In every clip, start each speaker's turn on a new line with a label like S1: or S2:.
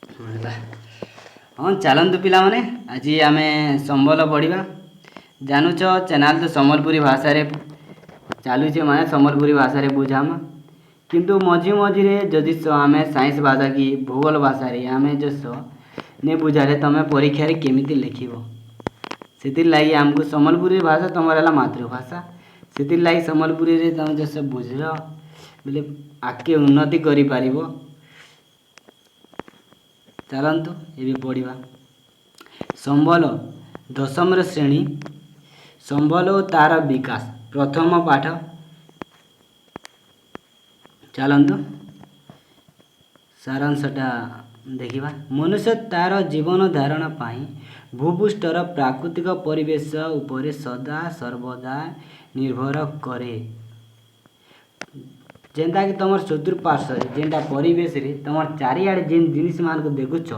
S1: ହେଲା। ହଁ, ଚାଲନ୍ତୁ ପିଲାମାନେ, ଆଜି ଆମେ ସମ୍ବଳ ପଢ଼ିବା। ଜାଣୁଛ, ଚ୍ୟାନେଲ୍ ତ ସମ୍ବଲପୁରୀ ଭାଷାରେ ଚାଲୁଛେ, ମାନେ ସମ୍ବଲପୁରୀ ଭାଷାରେ ବୁଝାମା। କିନ୍ତୁ ମଝି ମଝିରେ ଯଦି ଆମେ ସାଇନ୍ସ ଭାଷା କି ଭୂଗୋଳ ଭାଷାରେ ଆମେ ଯଶ ନେ ବୁଝାଲେ ତମେ ପରୀକ୍ଷାରେ କେମିତି ଲେଖିବ? ସେଥିର୍ଲାଗି ଆମକୁ ସମ୍ବଲପୁରୀ ଭାଷା ତମର ହେଲା ମାତୃଭାଷା। ସେଥିର୍ଲାଗି ସମ୍ବଲପୁରୀରେ ତମେ ଯଶ ବୁଝିଲ ବୋଲେ ଆଗକେ ଉନ୍ନତି କରିପାରିବ। ଚାଲନ୍ତୁ, ଏବେ ପଢ଼ିବା ସମ୍ବଳ, ଦଶମର ଶ୍ରେଣୀ, ସମ୍ବଳ ଓ ତାର ବିକାଶ, ପ୍ରଥମ ପାଠ। ଚାଲନ୍ତୁ, ସାରାଂଶଟା ଦେଖିବା। ମନୁଷ୍ୟ ତାର ଜୀବନ ଧାରଣ ପାଇଁ ଭୂପୃଷ୍ଠର ପ୍ରାକୃତିକ ପରିବେଶ ଉପରେ ସଦା ସର୍ବଦା ନିର୍ଭର କରେ। ଯେନ୍ତାକି ତମର ଚତୁଃପାର୍ଶ୍ୱରେ ଯେନ୍ଟା ପରିବେଶରେ ତମର ଚାରିଆଡ଼େ ଯେନ୍ ଜିନିଷମାନଙ୍କୁ ଦେଖୁଛ,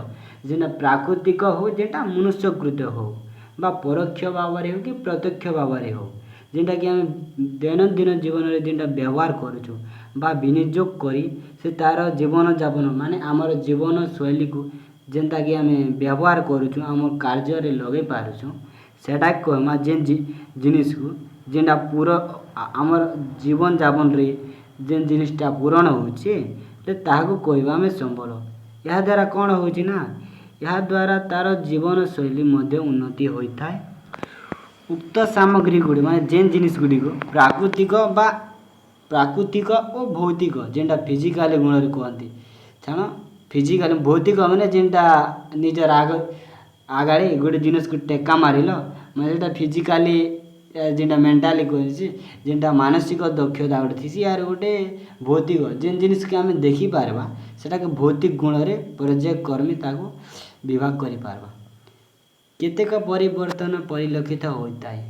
S1: ଯେନ୍ଟା ପ୍ରାକୃତିକ ହଉ, ଯେନ୍ଟା ମନୁଷ୍ୟକୃତ ହଉ ବା ପରୋକ୍ଷ ଭାବରେ ହଉ କି ପ୍ରତ୍ୟକ୍ଷ ଭାବରେ ହଉ, ଯେନ୍ଟାକି ଆମେ ଦୈନନ୍ଦିନ ଜୀବନରେ ଯେନ୍ଟା ବ୍ୟବହାର କରୁଛୁ ବା ବିନିଯୋଗ କରି ସେ ତାର ଜୀବନଯାପନ, ମାନେ ଆମର ଜୀବନଶୈଳୀକୁ ଯେନ୍ତାକି ଆମେ ବ୍ୟବହାର କରୁଛୁ, ଆମ କାର୍ଯ୍ୟରେ ଲଗେଇ ପାରୁଛୁ, ସେଟା କହେମା। ଯେନ୍ ଜିନିଷକୁ ଯେନ୍ଟା ପୁର ଆମର ଜୀବନଯାପନରେ ଯେନ୍ ଜିନିଷଟା ପୂରଣ ହେଉଛି, ତାହାକୁ କହିବା ଆମେ ସମ୍ବଳ। ଏହାଦ୍ୱାରା କ'ଣ ହେଉଛି ନା, ଏହାଦ୍ୱାରା ତାର ଜୀବନଶୈଳୀ ମଧ୍ୟ ଉନ୍ନତି ହୋଇଥାଏ। ଉକ୍ତ ସାମଗ୍ରୀ ଗୁଡ଼ିକ, ମାନେ ଯେନ୍ ଜିନିଷ ଗୁଡ଼ିକୁ ପ୍ରାକୃତିକ ବା ପ୍ରାକୃତିକ ଓ ଭୌତିକ, ଯେନ୍ଟା ଫିଜିକାଲି ଗୁଣରେ କୁହନ୍ତି, କାରଣ ଫିଜିକାଲି ଭୌତିକ ମାନେ ଯେନ୍ଟା ନିଜର ଆଗ ଆଗାଡ଼ି ଗୋଟେ ଜିନିଷକୁ ଟେକା ମାରିଲ, ମାନେ ସେଇଟା ଫିଜିକାଲି, ଯେନ୍ଟା ମେଣ୍ଟାଲି କୁହାଯାଇଛି, ଯେନ୍ଟା ମାନସିକ ଦକ୍ଷତା ଗୋଟେ ଥିସି। ଆର୍ ଗୋଟେ ଭୌତିକ, ଯେନ୍ ଜିନିଷକେ ଆମେ ଦେଖିପାରବା, ସେଟାକେ ଭୌତିକ ଗୁଣରେ ପର୍ଯ୍ୟାୟକ୍ରମେ ତାକୁ ବିଭାଗ କରିପାରବା। କେତେକ ପରିବର୍ତ୍ତନ ପରିଲକ୍ଷିତ ହୋଇଥାଏ।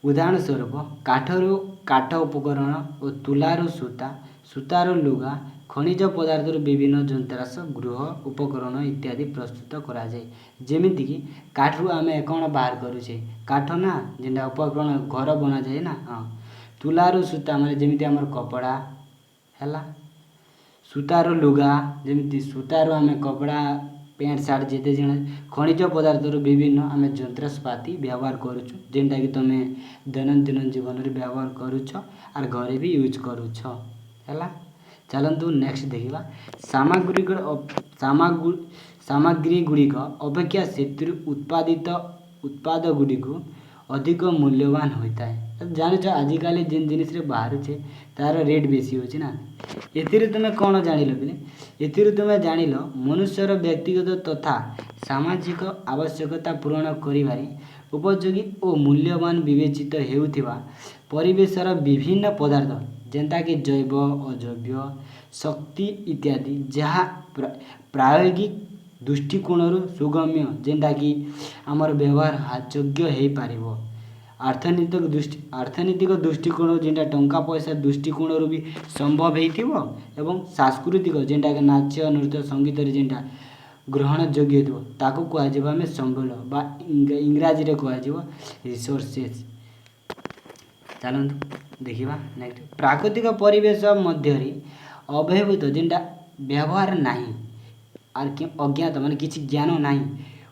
S1: ଉଦାହରଣ ସ୍ୱରୂପ, କାଠରୁ କାଠ ଉପକରଣ ଓ ତୁଲାରୁ ସୂତା, ସୂତାରୁ ଲୁଗା, ଖଣିଜ ପଦାର୍ଥରୁ ବିଭିନ୍ନ ଯନ୍ତ୍ରାଂଶ, ଗୃହ ଉପକରଣ ଇତ୍ୟାଦି ପ୍ରସ୍ତୁତ କରାଯାଏ। ଯେମିତିକି କାଠରୁ ଆମେ କ'ଣ ବାହାର କରୁଛେ? କାଠ ନା, ଯେନ୍ଟା ଉପକରଣ ଘର ବନାଯାଏ ନା। ହଁ, ତୁଲାରୁ ସୂତା, ମାନେ ଯେମିତି ଆମର କପଡ଼ା ହେଲା, ସୂତାରୁ ଲୁଗା, ଯେମିତି ସୂତାରୁ ଆମେ କପଡ଼ା, ପ୍ୟାଣ୍ଟ ସାର୍ଟ ଯେତେ ଜଣ, ଖଣିଜ ପଦାର୍ଥରୁ ବିଭିନ୍ନ ଆମେ ଯନ୍ତ୍ରପାତି ବ୍ୟବହାର କରୁଛୁ, ଯେନ୍ଟାକି ତୁମେ ଦୈନନ୍ଦିନ ଜୀବନରେ ବ୍ୟବହାର କରୁଛ ଆର୍ ଘରେ ବି ୟୁଜ୍ କରୁଛ। ହେଲା, ଚାଲନ୍ତୁ ନେକ୍ସଟ ଦେଖିବା। ସାମଗ୍ରୀ ଗୁଡ଼ିକ ଅପେକ୍ଷା ସେଥିରୁ ଉତ୍ପାଦିତ ଉତ୍ପାଦ ଗୁଡ଼ିକୁ ଅଧିକ ମୂଲ୍ୟବାନ ହୋଇଥାଏ। ଜାଣିଛ, ଆଜିକାଲି ଯେନ୍ ଜିନିଷରେ ବାହାରୁଛେ, ତାର ରେଟ୍ ବେଶୀ ହେଉଛି ନା। ଏଥିରୁ ତୁମେ କ'ଣ ଜାଣିଲ ବୋଲି? ଏଥିରୁ ତୁମେ ଜାଣିଲ, ମନୁଷ୍ୟର ବ୍ୟକ୍ତିଗତ ତଥା ସାମାଜିକ ଆବଶ୍ୟକତା ପୂରଣ କରିବାରେ ଉପଯୋଗୀ ଓ ମୂଲ୍ୟବାନ ବିବେଚିତ ହେଉଥିବା ପରିବେଶର ବିଭିନ୍ନ ପଦାର୍ଥ, ଯେନ୍ତାକି ଜୈବ, ଅଜୈବ, ଶକ୍ତି ଇତ୍ୟାଦି, ଯାହା ପ୍ରାୟୋଗିକ ଦୃଷ୍ଟିକୋଣରୁ ସୁଗମ୍ୟ, ଯେନ୍ଟାକି ଆମର ବ୍ୟବହାର ଯୋଗ୍ୟ ହେଇପାରିବ, ଅର୍ଥନୈତିକ ଦୃଷ୍ଟିକୋଣରୁ, ଯେନ୍ଟା ଟଙ୍କା ପଇସା ଦୃଷ୍ଟିକୋଣରୁ ବି ସମ୍ଭବ ହେଇଥିବ ଏବଂ ସାଂସ୍କୃତିକ, ଯେନ୍ଟାକି ନାଚ, ନୃତ୍ୟ, ସଙ୍ଗୀତରେ ଯେନ୍ଟା ଗ୍ରହଣ ଯୋଗ୍ୟ ହେଇଥିବ, ତାକୁ କୁହାଯିବ ଆମେ ସମ୍ବଳ ବା ଇଂରାଜୀରେ କୁହାଯିବ ରିସୋର୍ସେସ୍। ଚାଲନ୍ତୁ ଦେଖିବା ନେକ୍ସଟ। ପ୍ରାକୃତିକ ପରିବେଶ ମଧ୍ୟରେ ଅବ୍ୟବହୃତ, ଯେନ୍ଟା ବ୍ୟବହାର ନାହିଁ ଆର୍ ଅଜ୍ଞାତ, ମାନେ କିଛି ଜ୍ଞାନ ନାହିଁ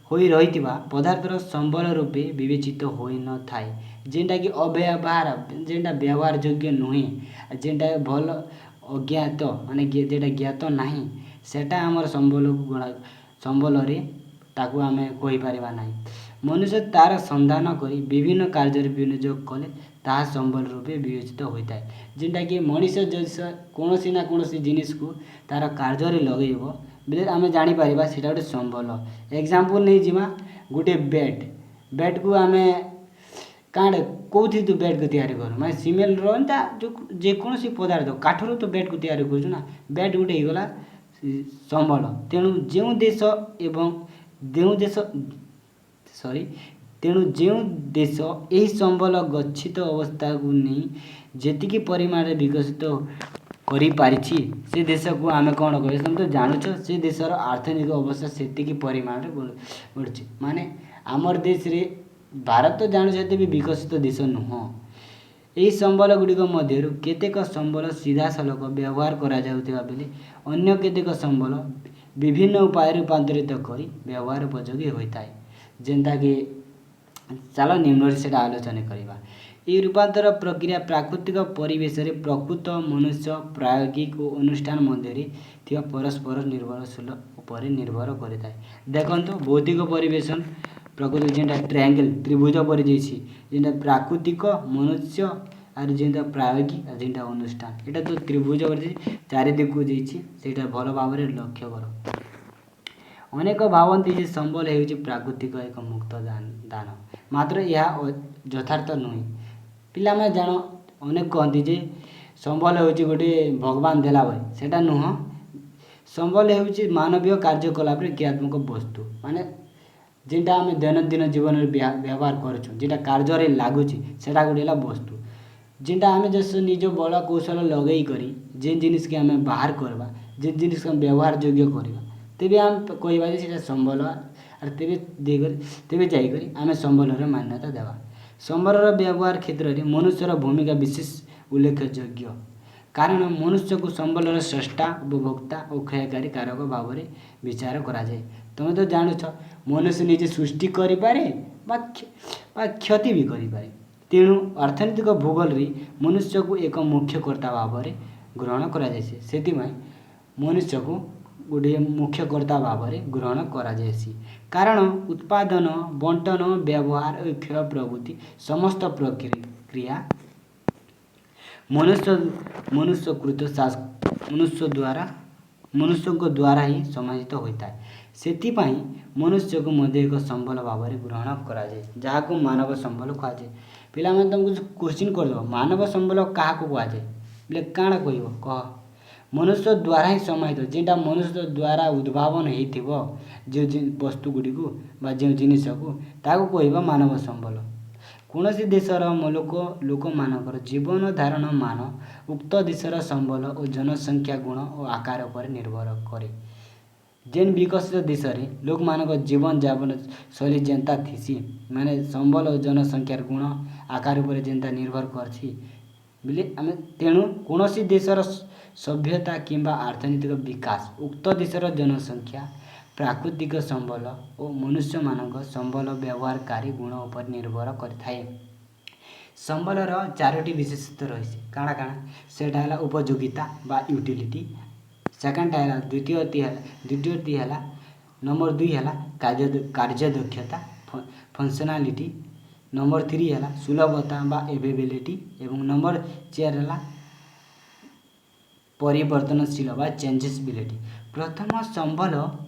S1: ହୋଇ ରହିଥିବା ପଦାର୍ଥର ସମ୍ବଳ ରୂପେ ବିବେଚିତ ହୋଇନଥାଏ। ଯେନ୍ଟାକି ଅବ୍ୟବହାର, ଯେନ୍ଟା ବ୍ୟବହାର ଯୋଗ୍ୟ ନୁହେଁ, ଯେନ୍ଟା ଭଲ ଅଜ୍ଞାତ, ମାନେ ଯେନ୍ଟା ଜ୍ଞାତ ନାହିଁ, ସେଟା ଆମର ସମ୍ବଳକୁ ଗଣା ସମ୍ବଳରେ ତାକୁ ଆମେ କହିପାରିବା ନାହିଁ। ମନୁଷ୍ୟ ତାର ସନ୍ଧାନ କରି ବିଭିନ୍ନ କାର୍ଯ୍ୟରେ ବିନିଯୋଗ କଲେ ତାହା ସମ୍ବଳ ରୂପେ ବିବେଚିତ ହୋଇଥାଏ। ଯେନ୍ଟାକି ମଣିଷ ଯଦି କୌଣସି ନା କୌଣସି ଜିନିଷକୁ ତାର କାର୍ଯ୍ୟରେ ଲଗେଇବ ବୋଲେ ଆମେ ଜାଣିପାରିବା ସେଇଟା ଗୋଟେ ସମ୍ବଳ। ଏକ୍ଜାମ୍ପଲ୍ ନେଇଯିବା ଗୋଟେ ବ୍ୟାଟ୍। ବ୍ୟାଟ୍କୁ ଆମେ କାଁଡ଼େ କେଉଁଥି ତୁ ବ୍ୟାଟ୍କୁ ତିଆରି କରୁ? ମାନେ ସିମେଣ୍ଟର ଏନ୍ତା ଯେକୌଣସି ପଦାର୍ଥ, କାଠରୁ ତ ବ୍ୟାଟ୍କୁ ତିଆରି କରୁଛୁ ନା। ବ୍ୟାଟ୍ ଗୋଟେ ହେଇଗଲା ସମ୍ବଳ। ତେଣୁ ଯେଉଁ ଦେଶ ଏବଂ ଯେଉଁ ଦେଶ, ସରି, ତେଣୁ ଯେଉଁ ଦେଶ ଏହି ସମ୍ବଳ ଗଚ୍ଛିତ ଅବସ୍ଥାକୁ ନେଇ ଯେତିକି ପରିମାଣରେ ବିକଶିତ କରିପାରିଛି, ସେ ଦେଶକୁ ଆମେ କ'ଣ କହିବା? ତମେ ତ ଜାଣୁଛ, ସେ ଦେଶର ଅର୍ଥନୈତିକ ଅବସ୍ଥା ସେତିକି ପରିମାଣରେ ବଢ଼ୁଛି। ମାନେ ଆମର ଦେଶରେ, ଭାରତ ଜାଣୁଛ, ଏତେ ବି ବିକଶିତ ଦେଶ ନୁହଁ। ଏହି ସମ୍ବଳ ଗୁଡ଼ିକ ମଧ୍ୟରୁ କେତେକ ସମ୍ବଳ ସିଧାସଳଖ ବ୍ୟବହାର କରାଯାଉଥିବା ବେଳେ ଅନ୍ୟ କେତେକ ସମ୍ବଳ ବିଭିନ୍ନ ଉପାୟରେ ରୂପାନ୍ତରିତ କରି ବ୍ୟବହାର ଉପଯୋଗୀ ହୋଇଥାଏ। ଯେନ୍ତାକି ଚାଲ ନିମ୍ନରେ ସେଇଟା ଆଲୋଚନା କରିବା। ଏହି ରୂପାନ୍ତର ପ୍ରକ୍ରିୟା ପ୍ରାକୃତିକ ପରିବେଶରେ ପ୍ରକୃତ ମନୁଷ୍ୟ, ପ୍ରାୟୋଗିକ ଓ ଅନୁଷ୍ଠାନ ମଧ୍ୟରେ ଥିବା ପରସ୍ପର ନିର୍ଭରଶୀଳ ଉପରେ ନିର୍ଭର କରିଥାଏ। ଦେଖନ୍ତୁ, ଭୌତିକ ପରିବେଶ ପ୍ରକୃତି ଯେନ୍ଟା ଟ୍ରାୟାଙ୍ଗେଲ୍, ତ୍ରିଭୁଜ ପରି ଦେଇଛି, ଯେନ୍ଟା ପ୍ରାକୃତିକ, ମନୁଷ୍ୟ ଆର୍ ଯେନ୍ଟା ପ୍ରାୟୋଗିକ ଆର୍ ଯେନ୍ଟା ଅନୁଷ୍ଠାନ। ଏଇଟା ତ ତ୍ରିଭୁଜ କରି ଚାରି ଦିଗକୁ ଦେଇଛି, ସେଇଟା ଭଲ ଭାବରେ ଲକ୍ଷ୍ୟ କର। ଅନେକ ଭାବନ୍ତି ଯେ ସମ୍ବଳ ହେଉଛି ପ୍ରାକୃତିକ ଏକ ମୁକ୍ତ ଦାନ, ମାତ୍ର ଏହା ଯଥାର୍ଥ ନୁହେଁ। ପିଲାମାନେ ଜାଣ, ଅନେକ କହନ୍ତି ଯେ ସମ୍ବଳ ହେଉଛି ଗୋଟିଏ ଭଗବାନ ଦେଲା ଭଳି। ସେଇଟା ନୁହଁ। ସମ୍ବଳ ହେଉଛି ମାନବୀୟ କାର୍ଯ୍ୟକଳାପରେ କ୍ରିୟାତ୍ମକ ବସ୍ତୁ, ମାନେ ଯେନ୍ଟା ଆମେ ଦୈନନ୍ଦିନ ଜୀବନରେ ବ୍ୟବହାର କରୁଛୁ, ଯେନ୍ଟା କାର୍ଯ୍ୟରେ ଲାଗୁଛି, ସେଇଟା ଗୋଟେ ହେଲା ବସ୍ତୁ। ଯେନ୍ଟା ଆମେ ନିଜ ବଳ କୌଶଳ ଲଗେଇ କରି ଯେନ୍ ଜିନିଷ୍କେ ଆମେ ବାହାର କରିବା, ଯେନ୍ ଜିନିଷ୍କେ ଆମେ ବ୍ୟବହାର ଯୋଗ୍ୟ କରିବା, ତେବେ ଆମେ କହିବା ଯେ ସେଇଟା ସମ୍ବଳ। ଆର୍ ତେବେ ଦେଇକରି, ତେବେ ଯାଇକରି ଆମେ ସମ୍ବଳର ମାନ୍ୟତା ଦେବା। ସମ୍ବଳର ବ୍ୟବହାର କ୍ଷେତ୍ରରେ ମନୁଷ୍ୟର ଭୂମିକା ବିଶେଷ ଉଲ୍ଲେଖଯୋଗ୍ୟ, କାରଣ ମନୁଷ୍ୟକୁ ସମ୍ବଳର ସ୍ରଷ୍ଟା, ଉପଭୋକ୍ତା ଓ କ୍ଷୟକାରୀ କାରକ ଭାବରେ ବିଚାର କରାଯାଏ। ତୁମେ ତ ଜାଣୁଛ, ମନୁଷ୍ୟ ନିଜେ ସୃଷ୍ଟି କରିପାରେ ବା କ୍ଷତି ବି କରିପାରେ। ତେଣୁ ଅର୍ଥନୈତିକ ଭୂଗୋଳରେ ମନୁଷ୍ୟକୁ ଏକ ମୁଖ୍ୟ କର୍ତ୍ତା ଭାବରେ ଗ୍ରହଣ କରାଯାଇଛି। ସେଥିପାଇଁ ମନୁଷ୍ୟକୁ ଗୋଟିଏ ମୁଖ୍ୟ କର୍ତ୍ତା ଭାବରେ ଗ୍ରହଣ କରାଯାଇଛି, କାରଣ ଉତ୍ପାଦନ, ବଣ୍ଟନ, ବ୍ୟବହାର ଓ କ୍ଷୟ ପ୍ରଭୃତି ସମସ୍ତ ପ୍ରକ୍ରିୟା ମନୁଷ୍ୟ ମନୁଷ୍ୟକୃତ ମନୁଷ୍ୟ ଦ୍ୱାରା, ମନୁଷ୍ୟଙ୍କ ଦ୍ୱାରା ହିଁ ସମାହିତ ହୋଇଥାଏ। ସେଥିପାଇଁ ମନୁଷ୍ୟକୁ ମଧ୍ୟ ଏକ ସମ୍ବଳ ଭାବରେ ଗ୍ରହଣ କରାଯାଏ, ଯାହାକୁ ମାନବ ସମ୍ବଳ କୁହାଯାଏ। ପିଲାମାନେ, ତୁମକୁ କୋଶ୍ଚିନ୍ କରିଦେବ, ମାନବ ସମ୍ବଳ କାହାକୁ କୁହାଯାଏ ବୋଲେ କାଣା କହିବ, କହ? ମନୁଷ୍ୟ ଦ୍ୱାରା ହିଁ ସମାହିତ, ଯେନ୍ଟା ମନୁଷ୍ୟ ଦ୍ୱାରା ଉଦ୍ଭାବନ ହେଇଥିବ ଯେଉଁ ବସ୍ତୁ ଗୁଡ଼ିକୁ ବା ଯେଉଁ ଜିନିଷକୁ, ତାକୁ କହିବା ମାନବ ସମ୍ବଳ। କୌଣସି ଦେଶର ଲୋକମାନଙ୍କର ଜୀବନ ଧାରଣ ମାନ ଉକ୍ତ ଦେଶର ସମ୍ବଳ ଓ ଜନସଂଖ୍ୟା ଗୁଣ ଓ ଆକାର ଉପରେ ନିର୍ଭର କରେ। ଯେନ୍ ବିକଶିତ ଦେଶରେ ଲୋକମାନଙ୍କ ଜୀବନଯାପନ ଶୈଳୀ ଯେନ୍ତା ଥିସି, ମାନେ ସମ୍ବଳ ଓ ଜନସଂଖ୍ୟାର ଗୁଣ ଆକାର ଉପରେ ଯେନ୍ତା ନିର୍ଭର କର୍ସି ବୋଲେ ଆମେ। ତେଣୁ କୌଣସି ଦେଶର ସଭ୍ୟତା କିମ୍ବା ଅର୍ଥନୈତିକ ବିକାଶ ଉକ୍ତ ଦେଶର ଜନସଂଖ୍ୟା, ପ୍ରାକୃତିକ ସମ୍ବଳ ଓ ମନୁଷ୍ୟମାନଙ୍କ ସମ୍ବଳ ବ୍ୟବହାରକାରୀ ଗୁଣ ଉପରେ ନିର୍ଭର କରିଥାଏ। ସମ୍ବଳର ଚାରୋଟି ବିଶେଷତ୍ୱ ରହିଛି। କାଣା କାଣା? ସେଇଟା ହେଲା ଉପଯୋଗିତା ବା ୟୁଟିଲିଟି। ସେକେଣ୍ଡଟା ହେଲା, ଦ୍ୱିତୀୟଟି ହେଲା, ନମ୍ବର 2 ହେଲା କାର୍ଯ୍ୟଦକ୍ଷତା, ଫଙ୍କସନାଲିଟି। ନମ୍ବର 3 ହେଲା ସୁଲଭତା ବା ଏଭେଲେବିଲିଟି ଏବଂ ନମ୍ବର 4 ହେଲା ପରିବର୍ତ୍ତନଶୀଳ ବା ଚେଞ୍ଜେବିଲିଟି। ପ୍ରଥମ, ସମ୍ବଳ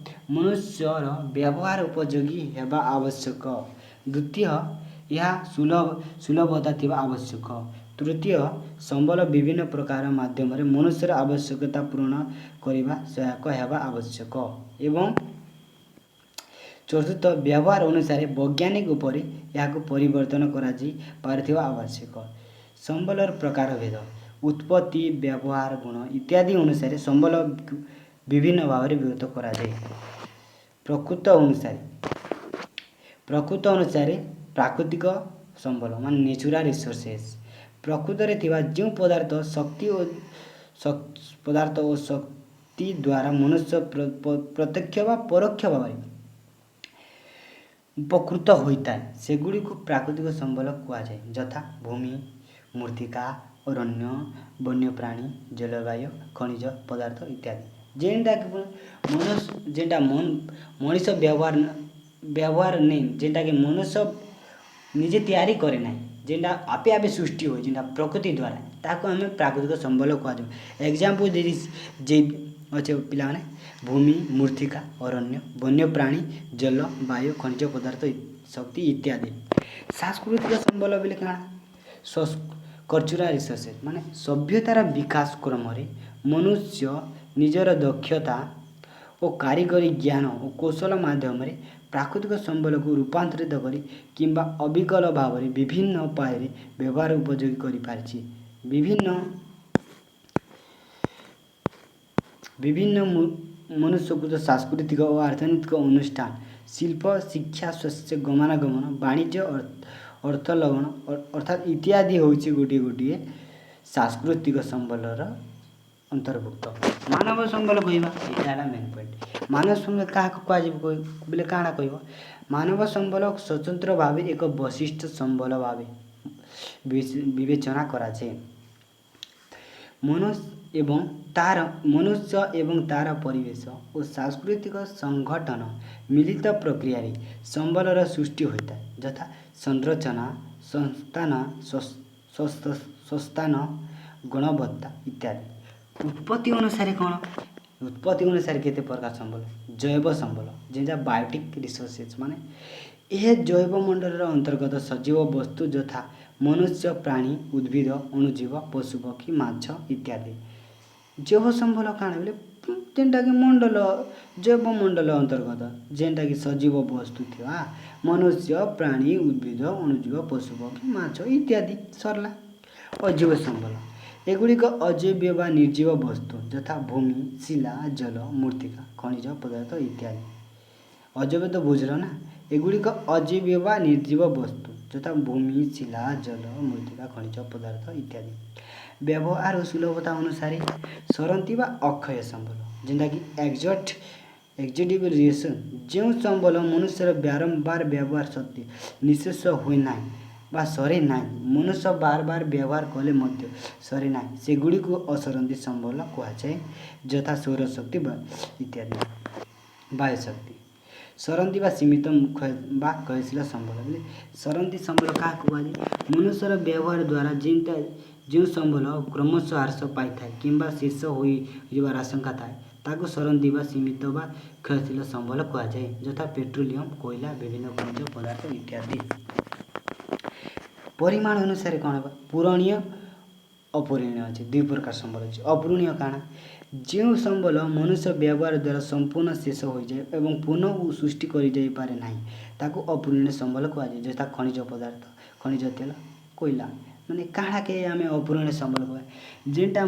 S1: ମନୁଷ୍ୟର ବ୍ୟବହାର ଉପଯୋଗୀ ହେବା ଆବଶ୍ୟକ। ଦ୍ୱିତୀୟ, ଏହା ସୁଲଭତା ଥିବା ଆବଶ୍ୟକ। ତୃତୀୟ, ସମ୍ବଳ ବିଭିନ୍ନ ପ୍ରକାର ମାଧ୍ୟମରେ ମନୁଷ୍ୟର ଆବଶ୍ୟକତା ପୂରଣ କରିବା ସହାୟକ ହେବା ଆବଶ୍ୟକ ଏବଂ ଚତୁର୍ଥ, ବ୍ୟବହାର ଅନୁସାରେ ବୈଜ୍ଞାନିକ ଉପରେ ଏହାକୁ ପରିବର୍ତ୍ତନ କରାଯାଇ ପାରୁଥିବା ଆବଶ୍ୟକ। ସମ୍ବଳର ପ୍ରକାରଭେଦ। ଉତ୍ପତ୍ତି, ବ୍ୟବହାର, ଗୁଣ ଇତ୍ୟାଦି ଅନୁସାରେ ସମ୍ବଳ ବିଭିନ୍ନ ଭାବରେ ବିଭକ୍ତ କରାଯାଏ। ପ୍ରକୃତ ଅନୁସାରେ ପ୍ରାକୃତିକ ସମ୍ବଳ ମାନେ ନ୍ୟାଚୁରାଲ୍ ରିସୋର୍ସେସ୍। ପ୍ରକୃତରେ ଥିବା ଯେଉଁ ପଦାର୍ଥ ଓ ଶକ୍ତି ଦ୍ୱାରା ମନୁଷ୍ୟ ପ୍ରତ୍ୟକ୍ଷ ବା ପରୋକ୍ଷ ଭାବରେ ଉପକୃତ ହୋଇଥାଏ, ସେଗୁଡ଼ିକୁ ପ୍ରାକୃତିକ ସମ୍ବଳ କୁହାଯାଏ। ଯଥା ଭୂମି, ମୃତ୍ତିକା, ଅରଣ୍ୟ, ବନ୍ୟପ୍ରାଣୀ, ଜଳବାୟୁ, ଖଣିଜ ପଦାର୍ଥ ଇତ୍ୟାଦି। ଯେନ୍ଟାକି ମନୁଷ୍ୟ, ଯେନ୍ଟା ମଣିଷ ବ୍ୟବହାର ବ୍ୟବହାର ନେଇ, ଯେନ୍ଟାକି ମନୁଷ୍ୟ ନିଜେ ତିଆରି କରେ ନାହିଁ, ଯେନ୍ଟା ଆପେ ଆପେ ସୃଷ୍ଟି ହୁଏ, ଯେନ୍ଟା ପ୍ରକୃତି ଦ୍ୱାରା, ତାହାକୁ ଆମେ ପ୍ରାକୃତିକ ସମ୍ବଳ କୁହାଯାଏ। ଏକ୍ଜାମ୍ପଲ୍ ଦେଇ ଯେ ଅଛି ପିଲାମାନେ, ଭୂମି, ମୃତ୍ତିକା, ଅରଣ୍ୟ, ବନ୍ୟପ୍ରାଣୀ, ଜଳ, ବାୟୁ, ଖଣିଜ ପଦାର୍ଥ, ଶକ୍ତି ଇତ୍ୟାଦି। ସାଂସ୍କୃତିକ ସମ୍ବଳ ବୋଲେ କାଣା? କଲଚରାଲ୍ ରିସୋର୍ସେସ୍ ମାନେ ସଭ୍ୟତାର ବିକାଶ କ୍ରମରେ ମନୁଷ୍ୟ ନିଜର ଦକ୍ଷତା ଓ କାରିଗରୀ ଜ୍ଞାନ ଓ କୌଶଳ ମାଧ୍ୟମରେ ପ୍ରାକୃତିକ ସମ୍ବଳକୁ ରୂପାନ୍ତରିତ କରି କିମ୍ବା ଅବିକଳ ଭାବରେ ବିଭିନ୍ନ ଉପାୟରେ ବ୍ୟବହାର ଉପଯୋଗୀ କରିପାରିଛି। ବିଭିନ୍ନ ମନୁଷ୍ୟକୃତ ସାଂସ୍କୃତିକ ଓ ଅର୍ଥନୈତିକ ଅନୁଷ୍ଠାନ, ଶିଳ୍ପ, ଶିକ୍ଷା, ସ୍ୱାସ୍ଥ୍ୟ, ଗମନାଗମନ, ବାଣିଜ୍ୟ, ଅର୍ଥଲଗ୍ନ ଅର୍ଥାତ୍ ଇତ୍ୟାଦି ହେଉଛି ଗୋଟିଏ ଗୋଟିଏ ସାଂସ୍କୃତିକ ସମ୍ବଳର ଅନ୍ତର୍ଭୁକ୍ତ। ମାନବ ସମ୍ବଳ କହିବା, ଏଇଟା ହେଲା ମେନ୍ ପଏଣ୍ଟ। ମାନବ ସମ୍ବଳ କାହାକୁ କୁହାଯିବ ବୋଲେ କାଣା କହିବ? ମାନବ ସମ୍ବଳ ସ୍ୱତନ୍ତ୍ର ଭାବେ ଏକ ବୈଶିଷ୍ଟ୍ୟ ସମ୍ବଳ ଭାବେ ବିବେଚନା କରାଯାଏ। ମନୁଷ୍ୟ ଏବଂ ତାର ପରିବେଶ ଓ ସାଂସ୍କୃତିକ ସଂଗଠନ ମିଳିତ ପ୍ରକ୍ରିୟାରେ ସମ୍ବଳର ସୃଷ୍ଟି ହୋଇଥାଏ, ଯଥା ସଂରଚନା, ସଂସ୍ଥାନ, ସଂସ୍ଥାନ, ଗୁଣବତ୍ତା ଇତ୍ୟାଦି। ଉତ୍ପତ୍ତି ଅନୁସାରେ କ'ଣ? ଉତ୍ପତ୍ତି ଅନୁସାରେ କେତେ ପ୍ରକାର ସମ୍ବଳ? ଜୈବ ସମ୍ବଳ, ଯେନ୍ଟା ବାୟୋଟିକ୍ ରିସୋର୍ସେସ୍, ମାନେ ଏହା ଜୈବମଣ୍ଡଳର ଅନ୍ତର୍ଗତ ସଜୀବ ବସ୍ତୁ, ଯଥା ମନୁଷ୍ୟ, ପ୍ରାଣୀ, ଉଦ୍ଭିଦ, ଅଣୁଜୀବ, ପଶୁପକ୍ଷୀ, ମାଛ ଇତ୍ୟାଦି। ଜୈବ ସମ୍ବଳ କାଣା ବୋଲେ ଯେନ୍ଟାକି ମଣ୍ଡଳ, ଜୈବମଣ୍ଡଳ ଅନ୍ତର୍ଗତ ଯେନ୍ଟାକି ସଜୀବ ବସ୍ତୁ ଥିବା ମନୁଷ୍ୟ, ପ୍ରାଣୀ, ଉଦ୍ଭିଦ, ଅଣୁଜୀବ, ପଶୁପକ୍ଷୀ, ମାଛ ଇତ୍ୟାଦି। ସରିଲା। ଅଜୈବ ସମ୍ବଳ: ଏଗୁଡ଼ିକ ଅଜୈବ ବା ନିର୍ଜୀବ ବସ୍ତୁ, ଯଥା ଭୂମି, ଶିଲା, ଜଳ, ମୃତ୍ତିକା, ଖଣିଜ ପଦାର୍ଥ ଇତ୍ୟାଦି। ଅଜୈବ ତ ବୁଝିଲ ନା? ଏଗୁଡ଼ିକ ଅଜୈବ ବା ନିର୍ଜୀବ ବସ୍ତୁ, ଯଥା ଭୂମି, ଶିଲା, ଜଳ, ମୃତ୍ତିକା, ଖଣିଜ ପଦାର୍ଥ ଇତ୍ୟାଦି। ବ୍ୟବହାର ଓ ସୁଲଭତା ଅନୁସାରେ ସରନ୍ତି ବା ଅକ୍ଷୟ ସମ୍ବଳ, ଯେନ୍ଟାକି ଏକ୍ସହଷ୍ଟେବଲ୍ ରିସୋର୍ସ। ଯେଉଁ ସମ୍ବଳ ମନୁଷ୍ୟର ବାରମ୍ବାର ବ୍ୟବହାର ସତ୍ତ୍ୱେ ନିଃଶେଷ ହୁଏ ନାହିଁ ବା ସରେ ନାହିଁ, ମନୁଷ୍ୟ ବାର ବାର ବ୍ୟବହାର କଲେ ମଧ୍ୟ ସରେ ନାହିଁ, ସେଗୁଡ଼ିକୁ ଅସରନ୍ତି ସମ୍ବଳ କୁହାଯାଏ, ଯଥା ସୌରଶକ୍ତି ବା ଇତ୍ୟାଦି, ବାୟୁଶକ୍ତି। ସରନ୍ତି ବା ସୀମିତ ବା କ୍ଷୟଶୀଳ ସମ୍ବଳ ବୋଲେ, ସରନ୍ତି ସମ୍ବଳ କାହାକୁ କୁହାଯାଏ? ମନୁଷ୍ୟର ବ୍ୟବହାର ଦ୍ୱାରା ଯେଉଁ ସମ୍ବଳ କ୍ରମଶଃ ହ୍ରାସ ପାଇଥାଏ କିମ୍ବା ଶେଷ ହୋଇଯିବାର ଆଶଙ୍କା ଥାଏ, ତାକୁ ସରନ୍ତି ବା ସୀମିତ ବା କ୍ଷୟଶୀଳ ସମ୍ବଳ କୁହାଯାଏ, ଯଥା ପେଟ୍ରୋଲିୟମ, କୋଇଲା, ବିଭିନ୍ନ ଖଣିଜ ପଦାର୍ଥ ଇତ୍ୟାଦି। ପରିମାଣ ଅନୁସାରେ କ'ଣ ହେବ? ପୂରଣୀୟ, ଅପୂରଣୀୟ ଅଛି। ଦୁଇ ପ୍ରକାର ସମ୍ବଳ ଅଛି। ଅପୂରଣୀୟ କାଣା? ଯେଉଁ ସମ୍ବଳ ମନୁଷ୍ୟ ବ୍ୟବହାର ଦ୍ୱାରା ସମ୍ପୂର୍ଣ୍ଣ ଶେଷ ହୋଇଯାଏ ଏବଂ ପୁନଃ ସୃଷ୍ଟି କରିଯାଇପାରେ ନାହିଁ, ତାକୁ ଅପୂରଣୀୟ ସମ୍ବଳ କୁହାଯାଏ, ଯଥା ଖଣିଜ ପଦାର୍ଥ, ଖଣିଜ ତେଲ, କୋଇଲା। ମାନେ କାଣାକେ ଆମେ ଅପୂରଣୀୟ ସମ୍ବଳ କୁହା? ଯେନ୍ଟା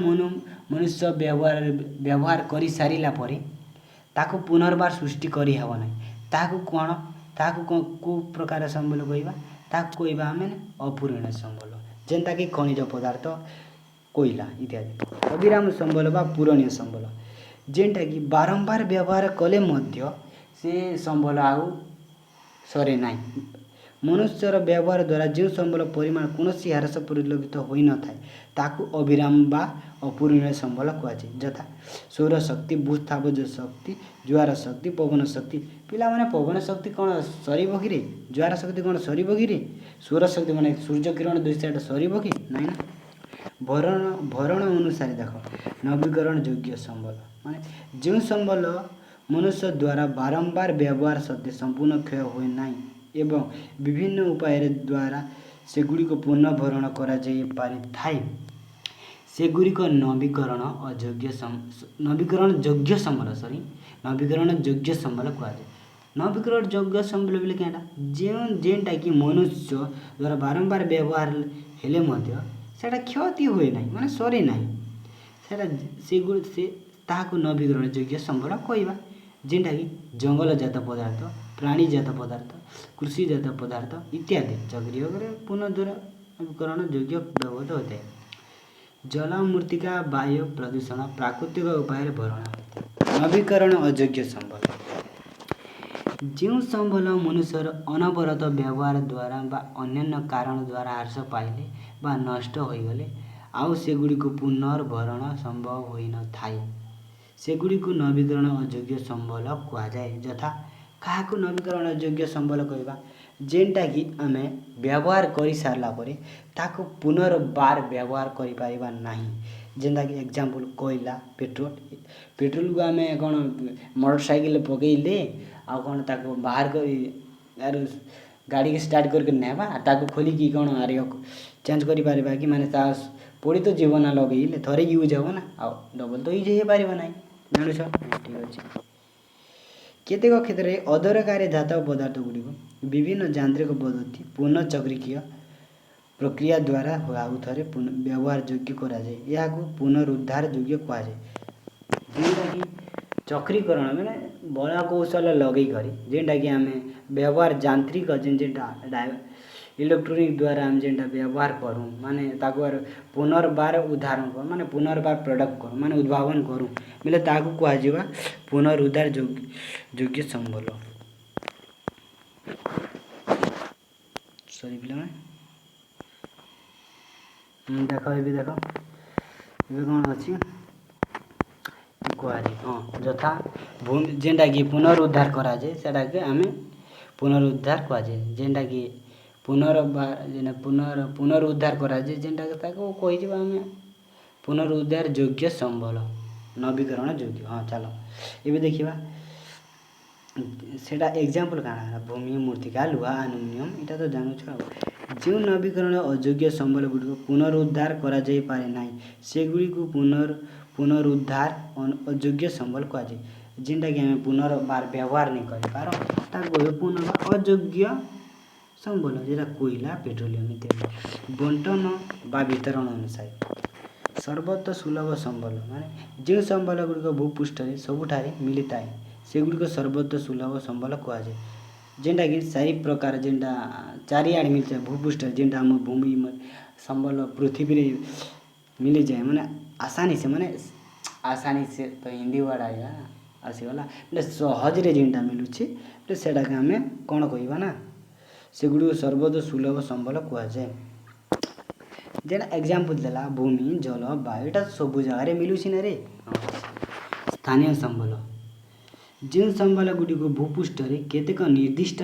S1: ମନୁଷ୍ୟ ବ୍ୟବହାର କରିସାରିଲା ପରେ ତାକୁ ପୁନର୍ବାର ସୃଷ୍ଟି କରିହେବ ନାହିଁ, ତାହାକୁ କ'ଣ, ତାହାକୁ କେଉଁ ପ୍ରକାର ସମ୍ବଳ କହିବା? ତାହାକୁ କହିବା ଆମେ ଅପୂରଣୀୟ ସମ୍ବଳ, ଯେନ୍ଟାକି ଖଣିଜ ପଦାର୍ଥ, କୋଇଲା ଇତ୍ୟାଦି। ଅବିରାମ ସମ୍ବଳ ବା ପୂରଣୀୟ ସମ୍ବଳ, ଯେନ୍ଟାକି ବାରମ୍ବାର ବ୍ୟବହାର କଲେ ମଧ୍ୟ ସେ ସମ୍ବଳ ଆଉ ସରେ ନାହିଁ। ମନୁଷ୍ୟର ବ୍ୟବହାର ଦ୍ୱାରା ଯେଉଁ ସମ୍ବଳ ପରିମାଣ କୌଣସି ହ୍ରାସ ପରିଲକ୍ଷିତ ହୋଇନଥାଏ, ତାକୁ ଅବିରାମ ବା ଅପୂରଣୀୟ ସମ୍ବଳ କୁହାଯାଏ, ଯଥା ସୌରଶକ୍ତି, ଭୂସ୍ଥାପଜ ଶକ୍ତି, ଜୁଆର ଶକ୍ତି, ପବନ ଶକ୍ତି। ପିଲାମାନେ, ପବନ ଶକ୍ତି କ'ଣ ସରିବ କିରେ? ଜୁଆର ଶକ୍ତି କ'ଣ ସରିବ କିରେ? ସୌରଶକ୍ତି ମାନେ ସୂର୍ଯ୍ୟ କିରଣ ଦୁଇ ସାଇଡ଼୍ ସରିବ କି? ନାଇଁ ନା। ଭରଣ ଅନୁସାରେ ଦେଖ, ନବୀକରଣ ଯୋଗ୍ୟ ସମ୍ବଳ ମାନେ ଯେଉଁ ସମ୍ବଳ ମନୁଷ୍ୟ ଦ୍ୱାରା ବାରମ୍ବାର ବ୍ୟବହାର ସତ୍ତ୍ୱେ ସମ୍ପୂର୍ଣ୍ଣ କ୍ଷୟ ହୁଏ ନାହିଁ ଏବଂ ବିଭିନ୍ନ ଉପାୟରେ ଦ୍ୱାରା ସେଗୁଡ଼ିକୁ ପୁନଃଭରଣ କରାଯାଇ ପାରିଥାଏ, ସେଗୁଡ଼ିକ ନବୀକରଣ ଯୋଗ୍ୟ ସମ୍ବଳ, ସରି, ନବୀକରଣ ଯୋଗ୍ୟ ସମ୍ବଳ କୁହାଯାଏ। ନବୀକରଣ ଯୋଗ୍ୟ ସମ୍ବଳ ବୋଲେ କେଁଟା? ଯେନ୍ଟାକି ମନୁଷ୍ୟ ଦ୍ୱାରା ବାରମ୍ବାର ବ୍ୟବହାର ହେଲେ ମଧ୍ୟ ସେଇଟା କ୍ଷତି ହୁଏ ନାହିଁ, ମାନେ ସରେ ନାହିଁ, ସେଇଟା ସେ ତାହାକୁ ନବୀକରଣ ଯୋଗ୍ୟ ସମ୍ବଳ କହିବା, ଯେନ୍ଟାକି ଜଙ୍ଗଲଜାତ ପଦାର୍ଥ, ପ୍ରାଣୀଜାତ ପଦାର୍ଥ, କୃଷିଜାତ ପଦାର୍ଥ ଇତ୍ୟାଦି। ଚକ୍ରୀୟରେ ପୁନଃକରଣ ଯୋଗ୍ୟ ବ୍ୟବହୃତ ହୋଇଥାଏ। ଜଳ, ମୃତ୍ତିକା, ବାୟୁ ପ୍ରଦୂଷଣ ପ୍ରାକୃତିକ ଉପାୟରେ ଭରଣ ହୋଇଥାଏ। ନବୀକରଣ ଅଯୋଗ୍ୟ ସମ୍ବଳ: ଯେଉଁ ସମ୍ବଳ ମନୁଷ୍ୟର ଅନବରତ ବ୍ୟବହାର ଦ୍ୱାରା ବା ଅନ୍ୟାନ୍ୟ କାରଣ ଦ୍ୱାରା ହ୍ରାସ ପାଇଲେ ବା ନଷ୍ଟ ହୋଇଗଲେ ଆଉ ସେଗୁଡ଼ିକୁ ପୁନର୍ଭରଣ ସମ୍ଭବ ହୋଇନଥାଏ, ସେଗୁଡ଼ିକୁ ନବୀକରଣ ଅଯୋଗ୍ୟ ସମ୍ବଳ କୁହାଯାଏ। ଯଥା, କାହାକୁ ନବୀକରଣ ଯୋଗ୍ୟ ସମ୍ବଳ କହିବା? ଯେନ୍ଟାକି ଆମେ ବ୍ୟବହାର କରିସାରିଲା ପରେ ତାକୁ ପୁନର୍ବାର ବ୍ୟବହାର କରିପାରିବା ନାହିଁ, ଯେନ୍ଟାକି ଏକ୍ଜାମ୍ପଲ୍ କୋଇଲା, ପେଟ୍ରୋଲ। ପେଟ୍ରୋଲକୁ ଆମେ କ'ଣ ମୋଟର ସାଇକେଲରେ ପକେଇଲେ ଆଉ କ'ଣ ତାକୁ ବାହାର କରି ଆରୁ ଗାଡ଼ିକି ଷ୍ଟାର୍ଟ କରିକି ନେବା, ତାକୁ ଖୋଲିକି କ'ଣ ଆରେ ଚେଞ୍ଜ କରିପାରିବା କି? ମାନେ ତା ପୋଡ଼ି ତ ଯିବ ନା। ଲଗେଇଲେ ଥରେ ୟୁଜ୍ ହେବ ନା, ଆଉ ଡବଲ୍ ତ ୟୁଜ୍ ହେଇପାରିବ ନାହିଁ। ଜାଣୁଛ? ଠିକ୍ ଅଛି। କେତେକ କ୍ଷେତ୍ରରେ ଅଦରକାରୀ ଧାତବ ପଦାର୍ଥ ଗୁଡ଼ିକୁ ବିଭିନ୍ନ ଯାନ୍ତ୍ରିକ ପଦ୍ଧତି, ପୁନଃଚକ୍ରୀୟ ପ୍ରକ୍ରିୟା ଦ୍ୱାରା ଆଉ ଥରେ ବ୍ୟବହାର ଯୋଗ୍ୟ କରାଯାଏ। ଏହାକୁ ପୁନରୁଦ୍ଧାର ଯୋଗ୍ୟ କୁହାଯାଏ। ଯେଉଁଟାକି ଚକ୍ରୀକରଣ ମାନେ ବଳ କୌଶଳ ଲଗେଇକରି ଯେନ୍ଟାକି ଆମେ ବ୍ୟବହାର ଯାନ୍ତ୍ରିକ ଯେନ୍ଟା ଇଲେକ୍ଟ୍ରୋନିକ୍ ଦ୍ୱାରା ଆମେ ଯେନ୍ଟା ବ୍ୟବହାର କରୁ, ମାନେ ତାକୁ ଆର୍ ପୁନର୍ବାର ଉଦାହରଣ କରୁ, ମାନେ ପୁନର୍ବାର ପ୍ରଡ଼କ୍ଟ କରୁ, ମାନେ ଉଦ୍ଭାବନ କରୁ ବୋଲେ ତାହାକୁ କୁହାଯିବା ପୁନରୁଦ୍ଧାର ଯୋଗ୍ୟ ସମ୍ବଳ। ସରି ପିଲାମାନେ, ଦେଖ, ଏବେ ଦେଖ, ଏବେ କ'ଣ ଅଛି କୁହାଯାଏ? ହଁ, ଯଥା ଭୂମି, ଯେନ୍ଟାକି ପୁନରୁଦ୍ଧାର କରାଯାଏ ସେଟାକେ ଆମେ ପୁନରୁଦ୍ଧାର କୁହାଯାଏ। ଯେନ୍ଟାକି ପୁନର୍ବାର ଯେନ୍ଟା ପୁନରୁଦ୍ଧାର କରାଯାଏ ଯେନ୍ଟାକି, ତାକୁ କହିଯିବା ଆମେ ପୁନରୁଦ୍ଧାର ଯୋଗ୍ୟ ସମ୍ବଳ, ନବୀକରଣ ଯୋଗ୍ୟ। ହଁ, ଚାଲ ଏବେ ଦେଖିବା ସେଟା ଏକ୍ଜାମ୍ପଲ୍ କାଣା ହେଲା। ଭୂମି, ମୃତ୍ତିକା, ଲୁହା, ଆଲୁମିନିୟମ୍, ଏଇଟା ତ ଜାଣୁଛ। ଆଉ ଯେଉଁ ନବୀକରଣ ଅଯୋଗ୍ୟ ସମ୍ବଳ ଗୁଡ଼ିକ ପୁନରୁଦ୍ଧାର କରାଯାଇପାରେ ନାହିଁ, ସେଗୁଡ଼ିକୁ ପୁନରୁଦ୍ଧାର ଅଯୋଗ୍ୟ ସମ୍ବଳ କୁହାଯାଏ। ଯେନ୍ଟାକି ଆମେ ପୁନର୍ବାର ବ୍ୟବହାର ନାଇଁ କରିପାର, ତାକୁ କହିବେ ପୁନର୍ବାର ଅଯୋଗ୍ୟ ସମ୍ବଳ, ଯେଟା କୋଇଲା, ପେଟ୍ରୋଲିୟମ ଇତ୍ୟାଦି। ବଣ୍ଟନ ବା ବିତରଣ ଅନୁସାରେ ସର୍ବତ୍ର ସୁଲଭ ସମ୍ବଳ ମାନେ ଯେଉଁ ସମ୍ବଳ ଗୁଡ଼ିକ ଭୂପୃଷ୍ଠରେ ସବୁଠାରେ ମିଳିଥାଏ, ସେଗୁଡ଼ିକ ସର୍ବତ୍ର ସୁଲଭ ସମ୍ବଳ କୁହାଯାଏ। ଯେନ୍ଟାକି ଚାରି ପ୍ରକାର, ଯେନ୍ଟା ଚାରିଆଡ଼େ ମିଳିଥାଏ ଭୂପୃଷ୍ଠରେ, ଯେନ୍ଟା ଆମ ଭୂମି ସମ୍ବଳ ପୃଥିବୀରେ ମିଳିଯାଏ, ମାନେ आसानी से, ମାନେ आसानी से ତ ହିନ୍ଦୀ ୱାର୍ଡ଼ ଆଜ୍ଞା ଆସିଗଲା, ବୋଲେ ସହଜରେ ଯେନ୍ଟା ମିଲୁଛି, ବୋଲେ ସେଟାକେ ଆମେ କ'ଣ କହିବା ନା ସେଗୁଡ଼ିକୁ ସର୍ବତ୍ର ସୁଲଭ ସମ୍ବଳ କୁହାଯାଏ। ଯେନ୍ଟା ଏକ୍ଜାମ୍ପଲ୍ ଦେଲା ଭୂମି, ଜଳ, ବାୟୁ, ଏଇଟା ସବୁ ଜାଗାରେ ମିଲୁଛି ନା ରେ। ସ୍ଥାନୀୟ ସମ୍ବଳ, ଯେଉଁ ସମ୍ବଳ ଗୁଡ଼ିକୁ ଭୂପୃଷ୍ଠରେ କେତେକ ନିର୍ଦ୍ଦିଷ୍ଟ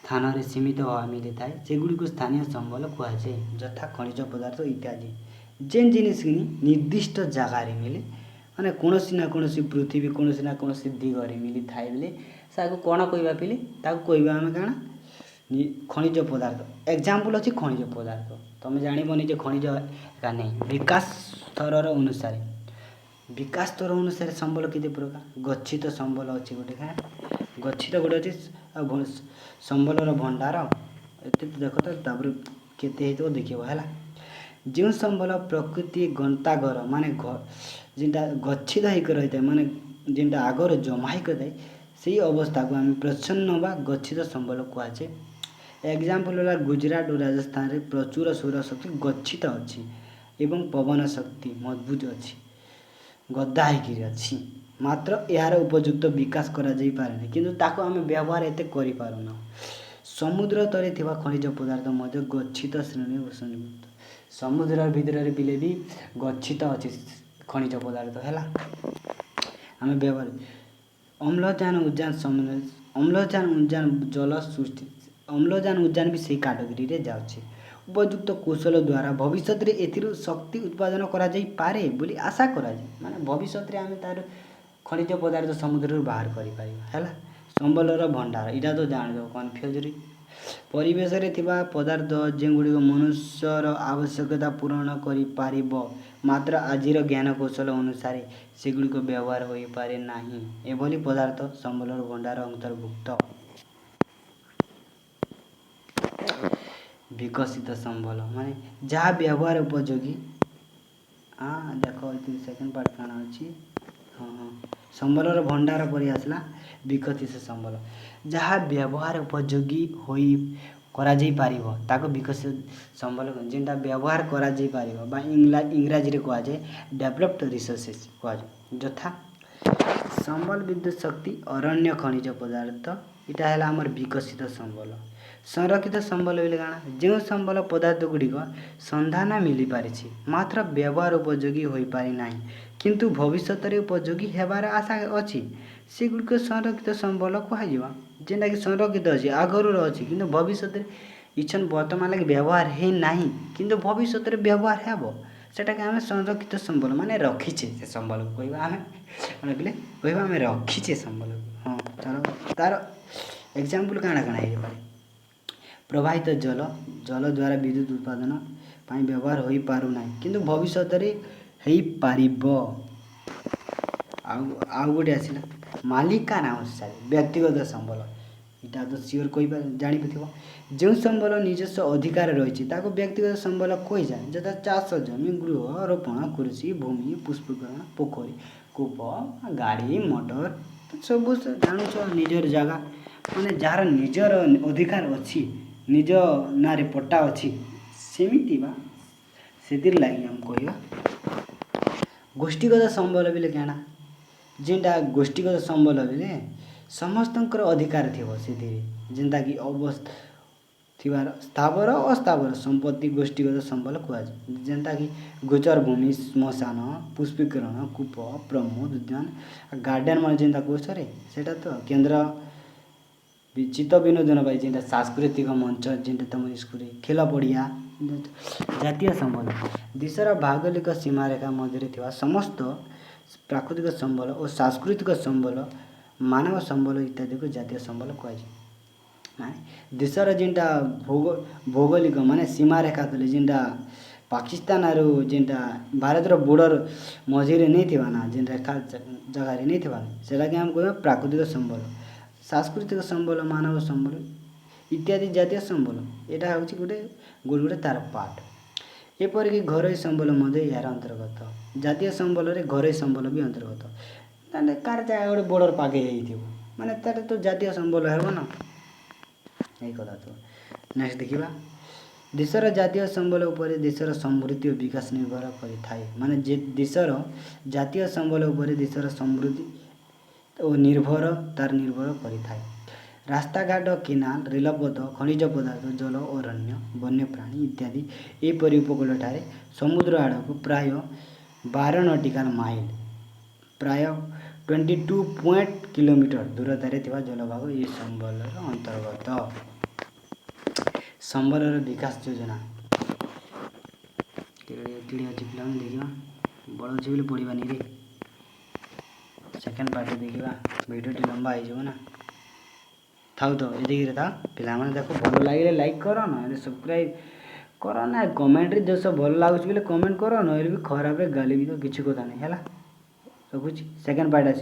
S1: ସ୍ଥାନରେ ସୀମିତ ଭାବେ ମିଳିଥାଏ, ସେଗୁଡ଼ିକୁ ସ୍ଥାନୀୟ ସମ୍ବଳ କୁହାଯାଏ, ଯଥା ଖଣିଜ ପଦାର୍ଥ ଇତ୍ୟାଦି। ଯେନ୍ ଜିନିଷ କିନି ନିର୍ଦ୍ଦିଷ୍ଟ ଜାଗାରେ ମିଲେ, ମାନେ କୌଣସି ନା କୌଣସି ପୃଥିବୀ କୌଣସି ନା କୌଣସି ଦିଗରେ ମିଳିଥାଏ ବୋଲେ ତାକୁ କ'ଣ କହିବା ପିଲେ? ତାକୁ କହିବା ଆମେ କାଣା? ଖଣିଜ ପଦାର୍ଥ। ଏକ୍ଜାମ୍ପଲ୍ ଅଛି ଖଣିଜ ପଦାର୍ଥ। ତମେ ଜାଣିବନି ଯେ ଖଣିଜ ଏକା ନେଇ। ବିକାଶ ସ୍ତରର ଅନୁସାରେ, ବିକାଶ ସ୍ତର ଅନୁସାରେ ସମ୍ବଳ କେତେ ପ୍ରକାର? ଗଚ୍ଛିତ ସମ୍ବଳ ଅଛି ଗୋଟେ, କାଁ ଗଚ୍ଛିତ ଗୋଟେ ଅଛି, ଆଉ ସମ୍ବଳର ଭଣ୍ଡାର। ଏତେ ତ ଦେଖ ତ, ତାପରେ କେତେ ହେଇଥିବ ଦେଖିବ ହେଲା। ଯେଉଁ ସମ୍ବଳ ପ୍ରକୃତି ଗନ୍ତାଘର, ମାନେ ଯେନ୍ଟା ଗଚ୍ଛିତ ହେଇକି ରହିଥାଏ, ମାନେ ଯେନ୍ଟା ଆଗରୁ ଜମା ହେଇକି ଥାଏ, ସେଇ ଅବସ୍ଥାକୁ ଆମେ ପ୍ରଚ୍ଛନ୍ନ ବା ଗଚ୍ଛିତ ସମ୍ବଳ କୁହାଯାଏ। ଏକ୍ଜାମ୍ପଲ୍ ହେଲା ଗୁଜୁରାଟ ଓ ରାଜସ୍ଥାନରେ ପ୍ରଚୁର ସୌରଶକ୍ତି ଗଚ୍ଛିତ ଅଛି ଏବଂ ପବନ ଶକ୍ତି ମଜବୁତ ଅଛି, ଗଦା ହେଇକିରି ଅଛି, ମାତ୍ର ଏହାର ଉପଯୁକ୍ତ ବିକାଶ କରାଯାଇପାରେନି। କିନ୍ତୁ ତାକୁ ଆମେ ବ୍ୟବହାର ଏତେ କରିପାରୁନାହୁଁ। ସମୁଦ୍ର ତଳେ ଥିବା ଖଣିଜ ପଦାର୍ଥ ମଧ୍ୟ ଗଚ୍ଛିତ ଶ୍ରେଣୀ। ସମୁଦ୍ର ଭିତରେ ବିଲେ ବି ଗଚ୍ଛିତ ଅଛି ଖଣିଜ ପଦାର୍ଥ ହେଲା, ଆମେ ବ୍ୟବହାର। ଅମ୍ଳଜାନ ଉଦ୍ଜାନ ସମୁଦ୍ର, ଅମ୍ଳଜାନ ଉଦ୍ଜାନ ଜଳ ସୃଷ୍ଟି, ଅମ୍ଳଜାନ ଉଦ୍ଜାନ ବି ସେଇ କାଟେଗୋରୀରେ ଯାଉଛି। ଉପଯୁକ୍ତ କୌଶଳ ଦ୍ୱାରା ଭବିଷ୍ୟତରେ ଏଥିରୁ ଶକ୍ତି ଉତ୍ପାଦନ କରାଯାଇପାରେ ବୋଲି ଆଶା କରାଯାଏ। ମାନେ ଭବିଷ୍ୟତରେ ଆମେ ତାର ଖଣିଜ ପଦାର୍ଥ ସମୁଦ୍ରରୁ ବାହାର କରିପାରିବା ହେଲା। ସମ୍ବଳର ଭଣ୍ଡାର, ଏଇଟା ତ ଜାଣିଦେବ କନଫ୍ୟୁଜରେ। ପରିବେଶରେ ଥିବା ପଦାର୍ଥ ଯେଉଁଗୁଡ଼ିକ ମନୁଷ୍ୟର ଆବଶ୍ୟକତା ପୂରଣ କରିପାରିବ, ମାତ୍ର ଆଜିର ଜ୍ଞାନକୌଶଳ ଅନୁସାରେ ସେଗୁଡ଼ିକ ବ୍ୟବହାର ହୋଇପାରେ ନାହିଁ, ଏଭଳି ପଦାର୍ଥ ସମ୍ବଳର ଭଣ୍ଡାର ଅନ୍ତର୍ଭୁକ୍ତ। ବିକଶିତ ସମ୍ବଳ ମାନେ ଯାହା ବ୍ୟବହାର ଉପଯୋଗୀ। ଦେଖ, ଏଥିରେ ସେକେଣ୍ଡ ପାର୍ଟ କାଣା ଅଛି? ହଁ, ସମ୍ବଳର ଭଣ୍ଡାର ପରି ଆସିଲା ବିକଶିତ ସମ୍ବଳ। ଯାହା ବ୍ୟବହାର ଉପଯୋଗୀ ହୋଇ କରାଯାଇପାରିବ, ତାକୁ ବିକଶିତ ସମ୍ବଳ, ଯେନ୍ଟା ବ୍ୟବହାର କରାଯାଇପାରିବ ବା ଇଂରାଜୀରେ କୁହାଯାଏ ଡେଭଲପଡ୍ ରିସୋର୍ସେସ୍ କୁହାଯାଏ, ଯଥା ସମ୍ବଳ ବିଦ୍ୟୁତ ଶକ୍ତି, ଅରଣ୍ୟ, ଖଣିଜ ପଦାର୍ଥ। ଏଇଟା ହେଲା ଆମର ବିକଶିତ ସମ୍ବଳ। ସଂରକ୍ଷିତ ସମ୍ବଳ ବୋଲେ କାଣା? ଯେଉଁ ସମ୍ବଳ ପଦାର୍ଥ ଗୁଡ଼ିକ ସନ୍ଧାନ ମିଳିପାରିଛି, ମାତ୍ର ବ୍ୟବହାର ଉପଯୋଗୀ ହୋଇପାରି ନାହିଁ, କିନ୍ତୁ ଭବିଷ୍ୟତରେ ଉପଯୋଗୀ ହେବାର ଆଶା ଅଛି, ସେଗୁଡ଼ିକ ସଂରକ୍ଷିତ ସମ୍ବଳ କୁହାଯିବ। ଯେନ୍ଟାକି ସଂରକ୍ଷିତ ଅଛି, ଆଗରୁ ଅଛି, କିନ୍ତୁ ଭବିଷ୍ୟତରେ ଇଛନ୍ ବର୍ତ୍ତମାନ ଲାଗି ବ୍ୟବହାର ହେଇନାହିଁ, କିନ୍ତୁ ଭବିଷ୍ୟତରେ ବ୍ୟବହାର ହେବ, ସେଟାକେ ଆମେ ସଂରକ୍ଷିତ ସମ୍ବଳ, ମାନେ ରଖିଛେ ସେ ସମ୍ବଳକୁ କହିବା ଆମେ ରଖିଲେ କହିବା ଆମେ ରଖିଛେ ସମ୍ବଳକୁ। ହଁ, ତାର ଏକ୍ଜାମ୍ପଲ୍ କାଣା କାଣା ହେଇପାରେ? ପ୍ରବାହିତ ଜଳ, ଜଳ ଦ୍ୱାରା ବିଦ୍ୟୁତ ଉତ୍ପାଦନ ପାଇଁ ବ୍ୟବହାର ହୋଇପାରୁନାହିଁ, କିନ୍ତୁ ଭବିଷ୍ୟତରେ ହେଇପାରିବ। ଆଉ ଗୋଟେ ଆସିଲା ମାଲିକାନା ଅନୁସାରେ ବ୍ୟକ୍ତିଗତ ସମ୍ବଳ। ଏଇଟା ତ ସିଓର କହିପାର ଜାଣିଥିବ। ଯେଉଁ ସମ୍ବଳ ନିଜସ୍ୱ ଅଧିକାର ରହିଛି, ତାକୁ ବ୍ୟକ୍ତିଗତ ସମ୍ବଳ କୁହାଯାଏ, ଯଥା ଚାଷ ଜମି, ଗୃହ, ରୋପଣ, କୃଷି ଭୂମି, ପୁଷ୍ପୀକରଣ, ପୋଖରୀ, କୂପ, ଗାଡ଼ି ମଟର, ସବୁ ଜାଣୁଛ। ନିଜର ଜାଗା, ମାନେ ଯାହାର ନିଜର ଅଧିକାର ଅଛି, ନିଜ ନାଁରେ ପଟ୍ଟା ଅଛି, ସେମିତି ବା ସେଥିର୍ ଲାଗି ଆମେ କହିବା ଗୋଷ୍ଠୀଗତ ସମ୍ବଳ ବିଲେ କାଣା? ଯେନ୍ଟା ଗୋଷ୍ଠୀଗତ ସମ୍ବଳ ବିଲେ ସମସ୍ତଙ୍କର ଅଧିକାର ଥିବ ସେଥିରେ, ଯେନ୍ତାକି ଅବସ୍ଥା ଥିବାର ସ୍ଥାବର ଅସ୍ଥାବର ସମ୍ପତ୍ତି ଗୋଷ୍ଠୀଗତ ସମ୍ବଳ କୁହାଯାଏ। ଯେନ୍ତାକି ଗୋଚର ଭୂମି, ଶ୍ମଶାନ, ପୁଷ୍ପୀକରଣ, କୂପ, ପ୍ରମୋଦ ଉଦ୍ୟାନ, ଗାର୍ଡ଼େନ୍ ମାନେ ଯେନ୍ତା କହୁଛରେ ସେଇଟା ତ କେନ୍ଦ୍ର, ଚିତ୍ତ ବିନୋଦନ ପାଇଁ ଯେନ୍ଟା ସାଂସ୍କୃତିକ ମଞ୍ଚ, ଯେନ୍ଟା ତମ ସ୍କୁଲରେ ଖେଳ ପଡ଼ିଆ। ଜାତୀୟ ସମ୍ବଳ: ଦେଶର ଭୌଗୋଳିକ ସୀମାରେଖା ମଧ୍ୟରେ ଥିବା ସମସ୍ତ ପ୍ରାକୃତିକ ସମ୍ବଳ ଓ ସାଂସ୍କୃତିକ ସମ୍ବଳ, ମାନବ ସମ୍ବଳ ଇତ୍ୟାଦିକୁ ଜାତୀୟ ସମ୍ବଳ କୁହାଯାଏ। ମାନେ ଦେଶର ଯେନ୍ଟା ଭୌଗୋଳିକ ମାନେ ସୀମାରେଖା ତଲେ, ଯେନ୍ଟା ପାକିସ୍ତାନ ଆରୁ ଯେନ୍ଟା ଭାରତର ବୋର୍ଡ଼ର ମଝିରେ ନେଇଥିବା ନା, ଯେନ୍ ରେଖା ଜାଗାରେ ନେଇଥିବା, ସେଟାକେ ଆମେ କହିବା ପ୍ରାକୃତିକ ସମ୍ବଳ, ସାଂସ୍କୃତିକ ସମ୍ବଳ, ମାନବ ସମ୍ବଳ ଇତ୍ୟାଦି ଜାତୀୟ ସମ୍ବଳ। ଏଇଟା ହେଉଛି ଗୋଟେ ଗୋଟେ ଗୋଟେ ତାର ପାର୍ଟ। ଏପରିକି ଘରୋଇ ସମ୍ବଳ ମଧ୍ୟ ଏହାର ଅନ୍ତର୍ଗତ। ଜାତୀୟ ସମ୍ବଳରେ ଘରୋଇ ସମ୍ବଳ ବି ଅନ୍ତର୍ଗତ। ତାହେଲେ କାହାର ଜାଗା ଗୋଟେ ବର୍ଡ଼ର ପାଖେ ହେଇଥିବ ମାନେ ତାର ତ ଜାତୀୟ ସମ୍ବଳ ହେବ ନା, ଏଇ କଥା ତ। ନେକ୍ସଟ ଦେଖିବା। ଦେଶର ଜାତୀୟ ସମ୍ବଳ ଉପରେ ଦେଶର ସମୃଦ୍ଧି ଓ ବିକାଶ ନିର୍ଭର କରିଥାଏ। ମାନେ ଯେ ଦେଶର ଜାତୀୟ ସମ୍ବଳ ଉପରେ ଦେଶର ସମୃଦ୍ଧି ଓ ନିର୍ଭର ତାର ନିର୍ଭର କରିଥାଏ। ରାସ୍ତାଘାଟ, କେନାଲ, ରେଳପଥ, ଖଣିଜ ପଦାର୍ଥ, ଜଳ, ଅରଣ୍ୟ, ବନ୍ୟପ୍ରାଣୀ ଇତ୍ୟାଦି। ଏହିପରି ଉପକୂଳଠାରେ ସମୁଦ୍ର ଆଡ଼କୁ ପ୍ରାୟ 12 ନଟିକାଲ ମାଇଲ, ପ୍ରାୟ 22 ପଏଣ୍ଟ କିଲୋମିଟର ଦୂରତାରେ ଥିବା ଜଳଭାଗ ଏହି ସମ୍ବଳର ଅନ୍ତର୍ଗତ। ସମ୍ବଳର ବିକାଶ ଯୋଜନା କେଡ଼େ ଅଛି ପିଲାମାନେ, ଦେଖିବା। ବଡ଼ ଅଛି ବୋଲି ପଢ଼ିବାନି ରେ, ସେକେଣ୍ଡ ପାର୍ଟରେ ଦେଖିବା। ଭିଡ଼ିଓଟି ଲମ୍ବା ହେଇଯିବ ନା। ଥାଉ ତ, ଏତିକିରେ ଥାଉ। ପିଲାମାନେ ଦେଖ, ଭଲ ଲାଗିଲେ ଲାଇକ୍ କର, ନହେଲେ ସବସ୍କ୍ରାଇବ୍ କର ନା। କମେଣ୍ଟରେ ଯେଉଁ ସବୁ ଭଲ ଲାଗୁଛି ବୋଲେ କମେଣ୍ଟ କର, ନହେଲେ ବି ଖରାପରେ ଗାଲି ବି ତ କିଛି କଥା ନାହିଁ। ହେଲା, ରଖୁଛି, ସେକେଣ୍ଡ ପାର୍ଟ ଆସିବ।